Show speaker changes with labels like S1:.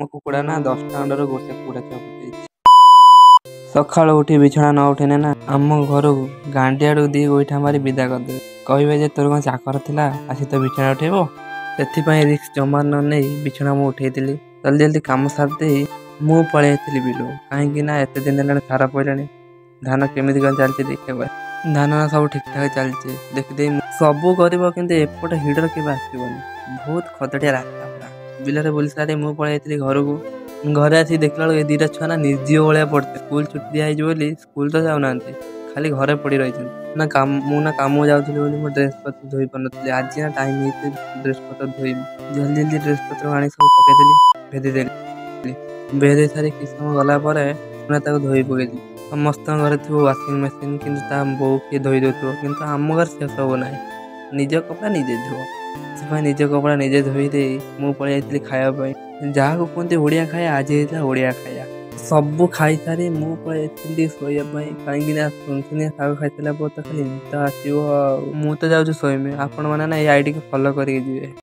S1: ଆମ କୁକୁଡ଼ା ନା 10ଟା ଅଣ୍ଡାରୁ ଗୋଟେ କୁକୁଡ଼ା ଛୁଆ ଫୁଟେଇଛି। ସକାଳୁ ଉଠି ବିଛଣା ନ ଉଠେଇନେ ନା ଆମ ଘରକୁ ଗାଣ୍ଡିଆଡ଼କୁ ଦି ଗୋଇଠା ମାରି ବିଦା କରିଦେବେ। କହିବେ ଯେ ତୋର କଣ ଚାକର ଥିଲା ଆସି ତୋ ବିଛଣା ଉଠେଇବ। ସେଥିପାଇଁ ରିସ୍କ ଜମା ନ ନେଇ ବିଛଣା ମୁଁ ଉଠେଇଥିଲି। ଜଲ୍ଦି ଜଲ୍ଦି କାମ ସାରିଦେଇ ମୁଁ ପଳେଇ ଆସିଥିଲି ବିଲକୁ, କାହିଁକି ନା ଏତେ ଦିନ ହେଲାଣି ସାର ପଇଲାଣି, ଧାନ କେମିତି କଣ ଚାଲିଛି ଦେଖିବା। ଧାନ ସବୁ ଠିକଠାକ ଚାଲିଛି ଦେଖିଦେଇ ସବୁ କରିବ, କିନ୍ତୁ ଏପଟେ ହିଡ଼ର କେବେ ଆସିବନି। ବହୁତ ଖଦଡ଼ିଆ ରାସ୍ତା ପୁରା। ବିଲରେ ବୁଲି ସାରି ମୁଁ ପଳେଇ ଯାଇଥିଲି ଘରକୁ। ଘରେ ଆସିକି ଦେଖିଲା ବେଳକୁ ଏ 2ଟା ଛୁଆ ନା ନିର୍ଜୀବ ଭଳିଆ ପଡ଼ିছে। ସ୍କୁଲ ଛୁଟି ଦିଆହେଇଛି ବୋଲି ସ୍କୁଲ ତ ଯାଉନାହାନ୍ତି, ଖାଲି ଘରେ ପଡ଼ି ରହିଛନ୍ତି। ନା କାମ ମୁଁ ନା କାମକୁ ଯାଉଥିଲି ବୋଲି ମୋ ଡ୍ରେସ୍ ପତ୍ର ଧୋଇ ପାରୁନଥିଲି। ଆଜି ନା ଟାଇମ୍ ହେଇଛି ଡ୍ରେସ୍ ପତ୍ର ଧୋଇବି। ଜଲ୍ଦି ଜଲ୍ଦି ଡ୍ରେସ୍ ପତ୍ର ଆଣି ସବୁ ପକେଇଦେଲି, ଭେଦେଇଦେଲି। ଭେଦେଇ ସାରି କିଛି ସମୟ ଗଲା ପରେ ପୁଣି ତାକୁ ଧୋଇ ପକେଇଲି। ସମସ୍ତଙ୍କ ଘରେ ଥିବ ୱାସିଂ ମେସିନ୍, କିନ୍ତୁ ତା ବୋଉ କିଏ ଧୋଇ ଦେଉଥିବ, କିନ୍ତୁ ଆମ ଘରେ ସେସବୁ ନାହିଁ। ନିଜ କପଡ଼ା ନିଜେ ଧୁଅ। ସେଥିପାଇଁ ନିଜ କପଡ଼ା ନିଜେ ଧୋଇ ଦେଇ ମୁଁ ପଳେଇ ଯାଇଥିଲି ଖାଇବା ପାଇଁ। ଯାହାକୁ କୁହନ୍ତି ଓଡ଼ିଆ ଖାଇବା, ଆଜି ହେଇଥିଲା ଓଡ଼ିଆ ଖାଇବା। ସବୁ ଖାଇସାରି ମୁଁ ପଳେଇ ଯାଇଥିଲି ଶୋଇବା ପାଇଁ, କାହିଁକି ନା ସୁନସୁନିଆ ଶାଗ ଖାଇସାରିଲା ପରେ ତ ଖାଲି ନିଦ ଆସିବ। ଆଉ ମୁଁ ତ ଯାଉଛି ଶୋଇମି, ଆପଣମାନେ ନା ଏଇ ଆଇଡ଼ିକୁ ଫଲୋ କରିକି ଯିବେ।